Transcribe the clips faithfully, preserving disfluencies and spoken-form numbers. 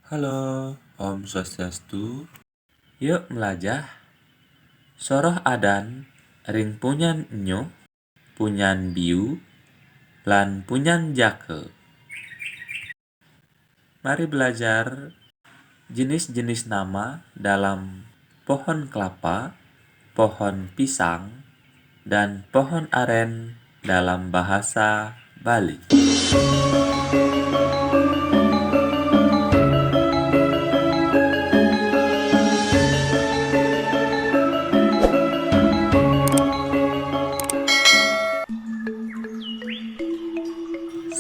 Halo, Om Swastiastu. Yuk melajah soroh adan ring punyan nyuh, punyan biu, lan punyan jaka. Mari belajar jenis-jenis nama dalam pohon kelapa, pohon pisang, dan pohon aren dalam bahasa Bali.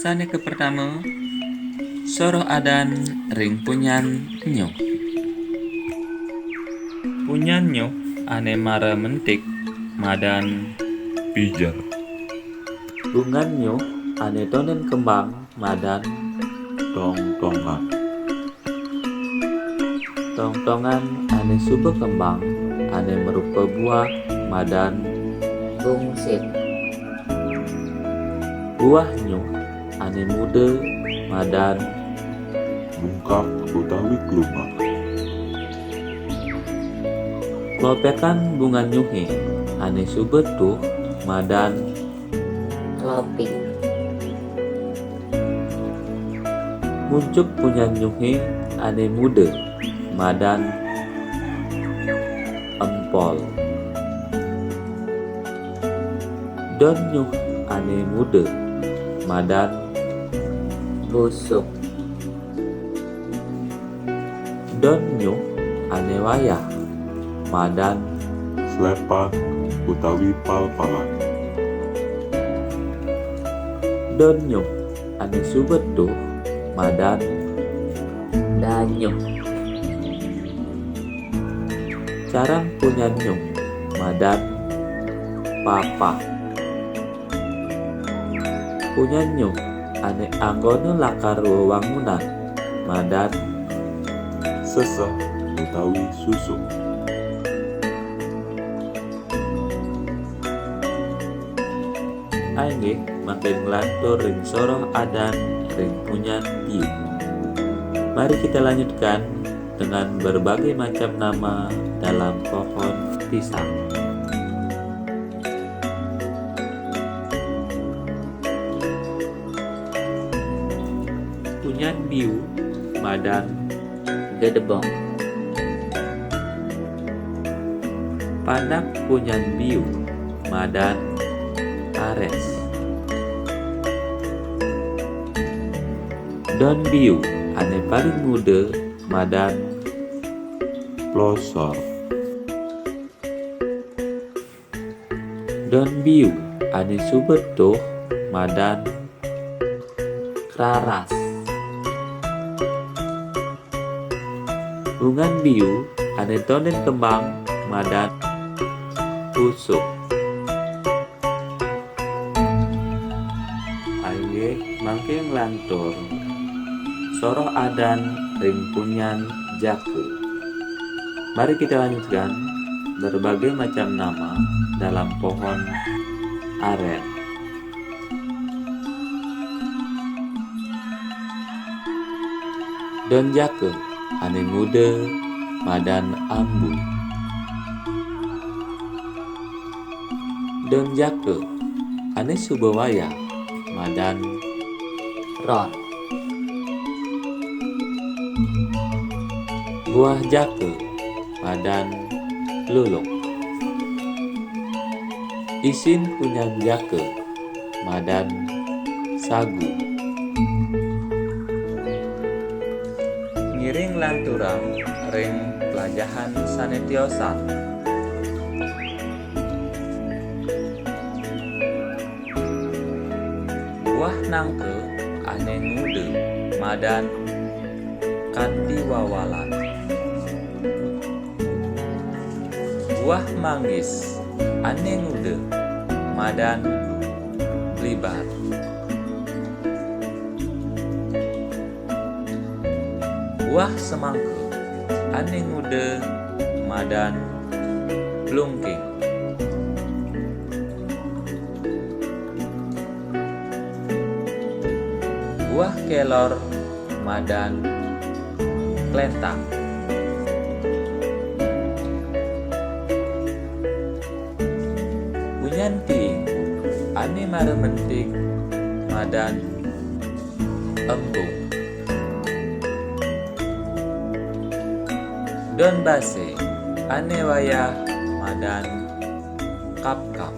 Sane kapertama, soroh adan ring punyan nyuh. Punyan nyuh ane mara mentik madan pijer. Bungan nyuh ane tonden kembang madan tongtongan. Tongtongan ane suba kembang ane marupa buah madan bungsit. Buah nyuh ane muda madan mungkak utawi klumak. Klopekan bungan nyuhe ane suba tuh madan kloping. Muncup punyan nyuhe ane muda madan empol. Don nyuh ane muda madan busuk. Don nyuh ane wayah madan slepan utawi pal-palan. Don nyuh ane suba tuh madan danyuh. Carang punyan nyuh madan papah. Punyan nyuh ane anggona lakar wewangunan madan seseh utawi susuk. Inggih, mangkin nglantur ring soroh adan ring punyan biu. Mari kita lanjutkan dengan berbagai macam nama dalam pohon pisang. Punyan biu madan gedebong. Pandak punyan biu madan ares. Don biu ane paling muda madan plosor. Don biu ane suba tuh madan kraras. Bungan biu ane tonden kembang madan pusuk. Inggih, mangkin nglantur soroh adan ring punyan jaka. Mari kita lanjutkan berbagai macam nama dalam pohon aren. Don jaka ane muda madan ambu. Don jaka ane suba wayah madan ron. Buah jaka madan luluk. Isin punyan jaka madan sagu. Ngiring lanturang ring pelajahan sane tiosan. Buah nangka ane nguda madan katiwawalan. Buah manggis ane nguda madan blibat. Buah semangka ane nguda madan blungking. Buah kelor madan Lentang. Unyan ti ane mara mentig madan embung. Don base ane wayah madan kapkap.